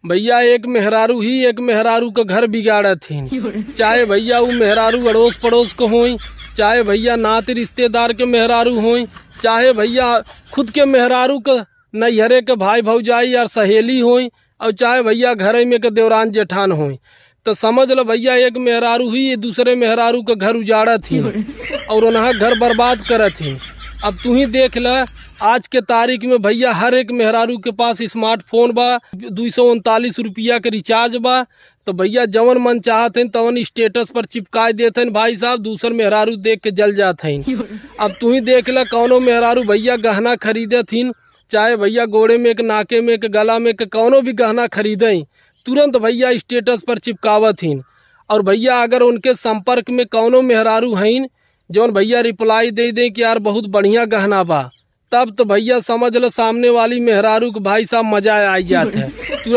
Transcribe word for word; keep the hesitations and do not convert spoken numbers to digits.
भइया, एक मेहरारू ही एक मेहरारू क घर बिगाड़त हीं। चाहे भइया उ मेहरारू अड़ोस पड़ोस क होई, चाहे भइया नात रिश्तेदार के मेहरारू होई, चाहे भइया खुद के मेहरारू क नैहरे के भाई भौजाई यार सहेली होई, और चाहे भइया घरे में के देवरान जेठान होई, तो समझ ल भइया, एक मेहरारू ही ये दूसरे मेहरारू के घर उजाड़त ही और उन्हा घर बर्बाद करत ही। अब तू ही देख ल, आज के तारीख में भइया हर एक मेहरारू के पास स्मार्टफोन बा, दुई सौ उनतालीस रुपया के रिचार्ज बा, तो भइया जवन मन चाहत हैं तवन स्टेटस पर चिपकाए देत हैं भाई साहब, दूसर मेहरारू देख के जल जात हैं। अब तू ही देख ल, कौनो मेहरारू भइया गहना खरीदत हीं, चाहे भइया गोड़े में के, नाके में के, गला में के, कौनो भी गहना खरीदें, तुरंत भइया स्टेटस पर चिपकावत हीं। और भइया अगर उनके संपर्क में कौनो मेहरारू हईन जौन भइया रिप्लाई दे दें कि यार बहुत बढ़िया गहना बा, तब तो भइया समझ ल सामने वाली मेहरारू के भाई साहब मजा आ जात है। तुरंत